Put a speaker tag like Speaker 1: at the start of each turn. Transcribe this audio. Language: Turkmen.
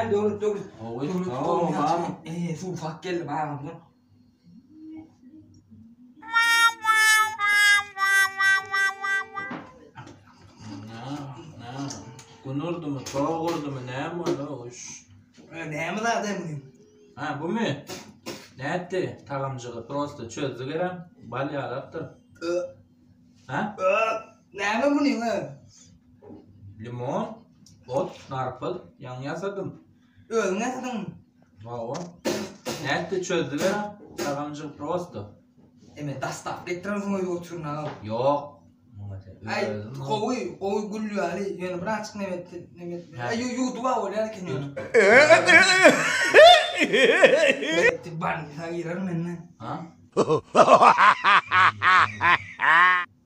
Speaker 1: Näme döwlet döwlet.
Speaker 2: Gowy.
Speaker 1: Döwlet
Speaker 2: Sag
Speaker 1: gowy.
Speaker 2: bol, mama.
Speaker 1: Eee suwsap geldim agamdan.
Speaker 2: Nä, nä? Gün urdumy, tok urdumy, näme boldy o iş?
Speaker 1: Näme zat hem?
Speaker 2: Ha, bumy? Nätdi tagamjygy? Prosta çözdü gerem. Bal ýalapdyr. Ha?
Speaker 1: Näme munyň?
Speaker 2: Limon, ot, narpyz, ýaňy ýasadym.
Speaker 1: Özüň ýasadyňmy?
Speaker 2: Hawa. Nätdi çözdü gerem. Tagamjygy prosta.
Speaker 1: Eme dastap getirensiň öýe oturyn agam.
Speaker 2: Ýok.
Speaker 1: Aý, gowy, gowy gül ýaly, ýöne bir açyk neme etdi, neme etdi. Aý, ýuwdup al bolýan eken ýöne. Banka girerin men.
Speaker 2: Ha?